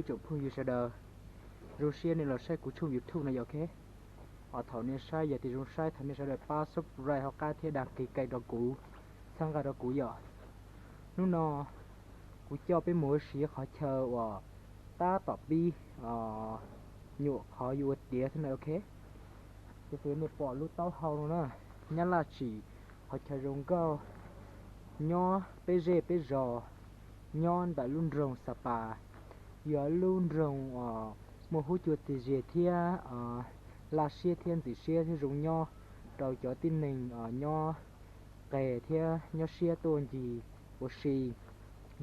Tsoom phooj ywg sawv daws, zoo siab nej los saib kuv tshooj YouTube no yom, ok. Os, thaum nej saib yog tias zoo saib thov nej sawv daws pab subscribe hauv qab thiab đăng ký kênh rau kuv, txhawb nqa rau kuv yom. Hnub no kuv coj peb mus ua si qhov chaw uas tab tom pib nyuam qhov yuav ua tiav thiab na, ok. Ces nej pom lub taub hau no na, Nyab Laj tsim qhov chaw zoo nkauj nyob peb zej peb zos, nyob ntawm lub nroog Xa Pas, yog lub nroog muaj huab cua txias zias thiab laj siab thiab ntxim siab thiab zoo nyob rau cov tib neeg nyob qes thiab nyob siab tuaj ncig ua si.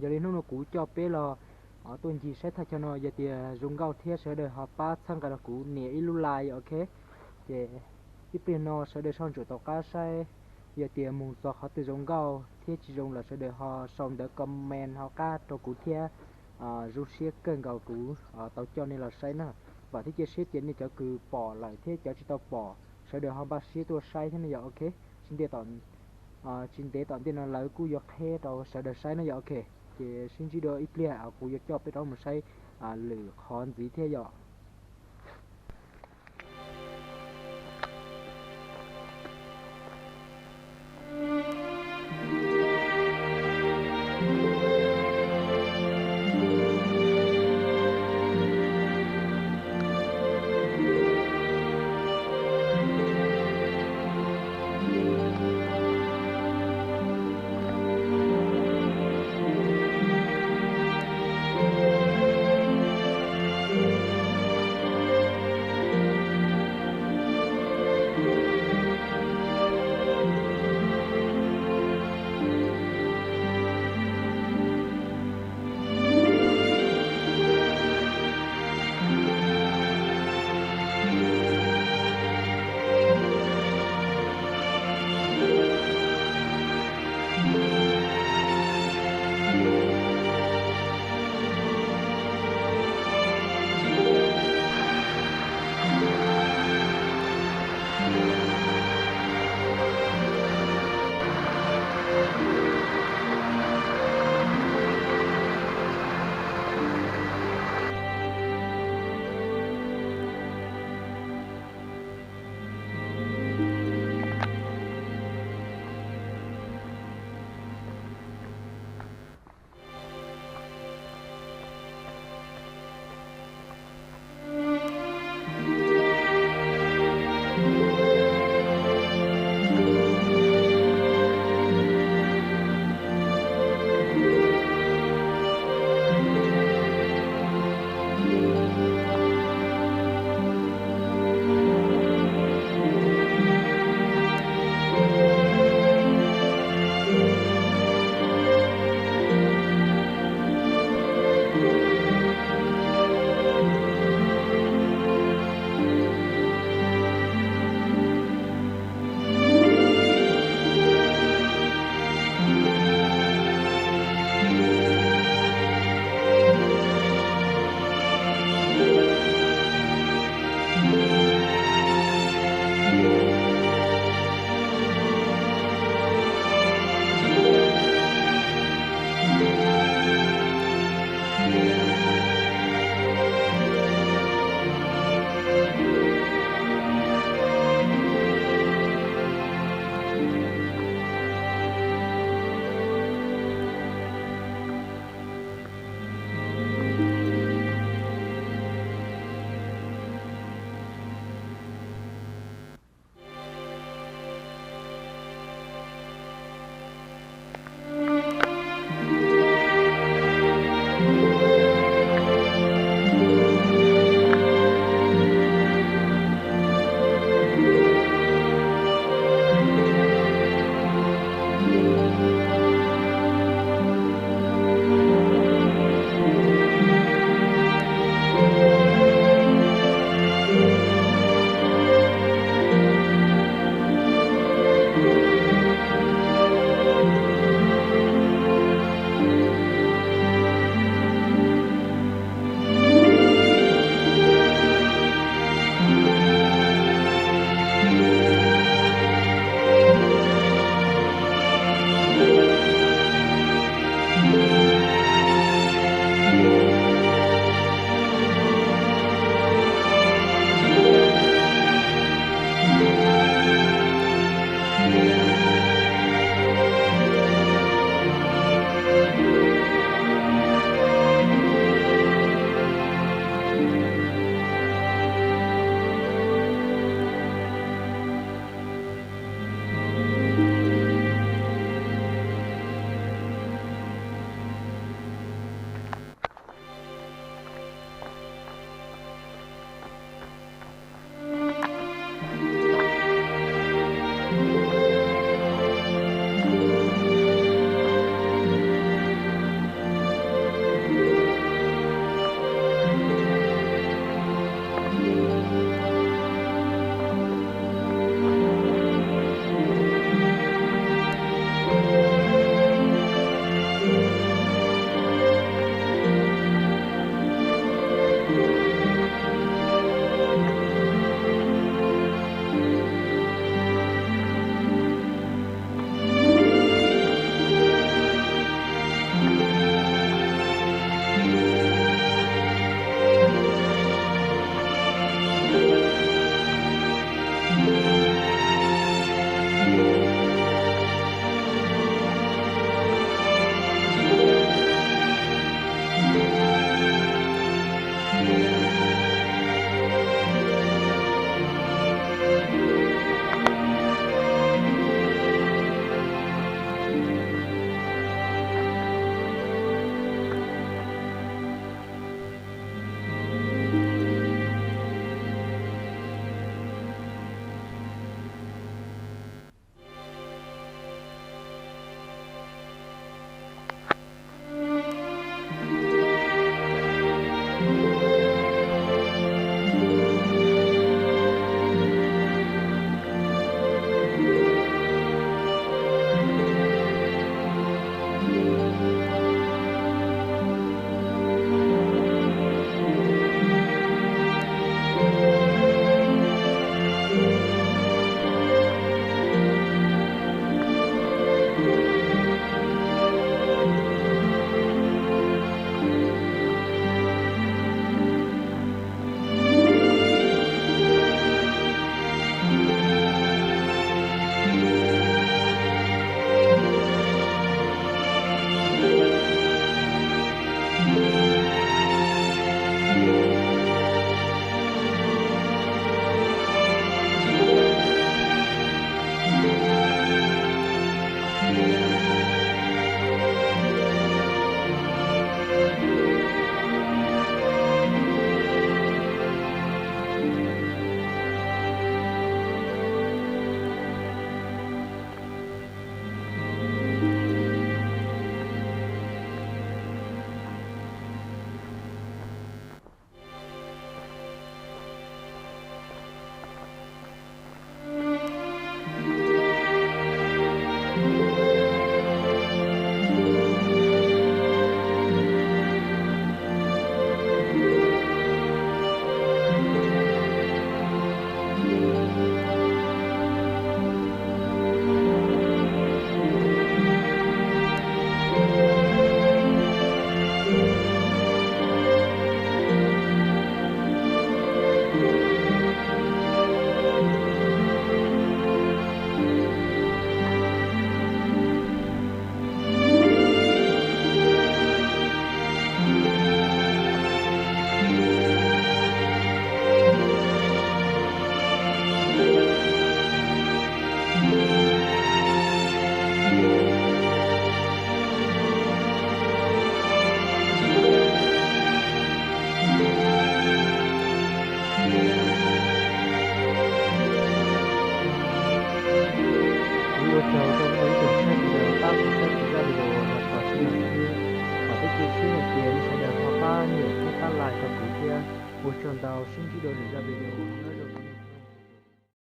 Yog li hnub no kuv coj peb los tuaj ncig saib thaj chaw no, yog tias zoo nkauj thiab sawv daws ho pab txhawb nqa rau kuv nias ib lub like, ok. Ces ib pliag no sawv daws soj ntsuam tom qab saib, yog tias mus txog qhov twg zoo nkauj thiab tsis zoo los sawv daws ho sau ntawv comment hauv qab rau kuv thiab. Zoo siab kawg nkaus kuv tau coj nej los saib na. Vam thiab cia siab tias nej cov kws pom lawm thiab cov tsis tau pom sawv daws ho npaj siab tuaj saib thiab ne yom, ok. Tsis ntev tom tsis ntev tom ntej no lawv kuj yuav qheb rau sawv daws saib na yom, ok. Ces sib ntsib dua ib pliag, kuv yuav coj peb rov mus saib lwm qhov ntxiv thiab yom. Hais rau kuv thiab, ua tsaug ntau, sib ntsib dua lwm zaj video nyob zoo.